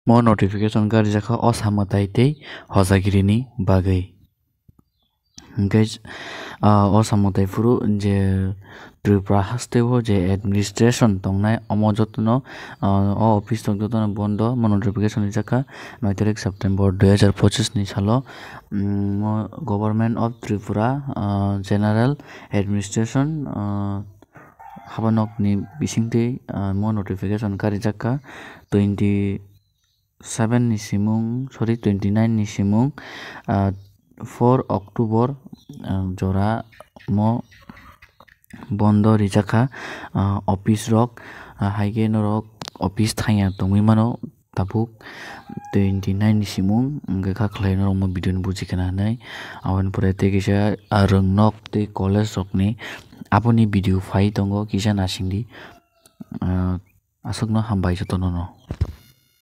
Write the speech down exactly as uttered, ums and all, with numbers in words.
Mo notification karijakha o samwtai tei hojagirini bagwi. Hwnkhe, ah, o samwtai phuru je Tripura hasteo je administration tongnai, omo jotono, ah, o office rok jotono bondo, mo notification rijakha noi tarik September dui hajar pochisni salo. Mm, mo Government of Tripura, ah, General Administration, ah, habanokni bisingtwi, ah, mo notification karijakha twenty seven ni simung, sorry, twenty nine ni simung, ah, four October, ah, jora mo bondo rijakha, ah, office rok, ah, haikhe norok office thangya tongwi mano tabuk twenty nine ni simung, hwnkhe kha khlai norok mo video ni buji khna hinwi. Aboni pore tei kisa, ah, rwngnok tei college rokni aboni video phai tongo, kisa nasingdi. Ah, aswkno hambai jotono no.